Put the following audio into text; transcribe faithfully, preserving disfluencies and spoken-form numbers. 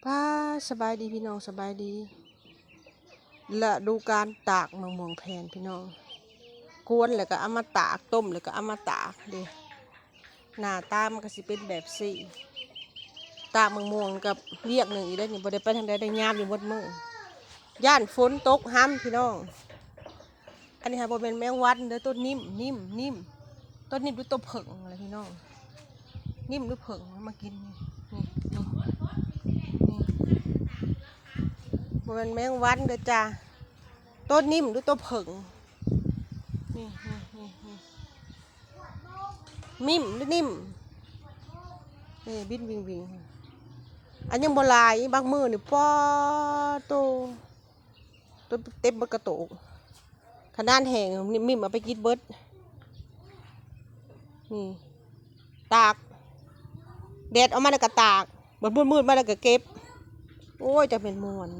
ป้า สบายดีพี่น้อง สบายดี ฤดูกาลตากมะม่วงแผ่นพี่น้อง กวนแล้วก็เอามาตาก ต้มแล้วก็เอามาตากเด้ หน้าตามันก็สิเป็นแบบสี่ ตากมะม่วงกับเวียกหนึ่งอีกแล้วนี่ บ่ได้ไปทางใด ได้ยามอยู่หมดมื้อ ย่านฝนตกห้ำพี่น้อง อันนี้ค่ะ บ่เป็นแมงวันเด้อ ต้นนิ่ม นิ่ม นิ่ม ต้นนิ่มหรือต้นเผิ่งอะไรพี่น้อง นิ่มหรือเผิ่ง มากินนี่ นี่ นี่ นี่ บ่เป็นแมงวันเด้อจ้า ต้นนิ่มหรือต้นเผิ่ง นี่ นี่ นี่ นี่ นิ่มหรือนิ่ม นี่ บินวิงวิง อันยังบ่หลาย บางมื้อนี่ ป้อโต ต้นเต็มเบิดกระโตก ขนาดแห้ง นิ่มๆ เอาไปกินเบิด นี่ ตาก แดดออกมาแล้วก็ตาก บัดมืดๆ มาแล้วก็เก็บ โอ้ย จะเป็นม่วน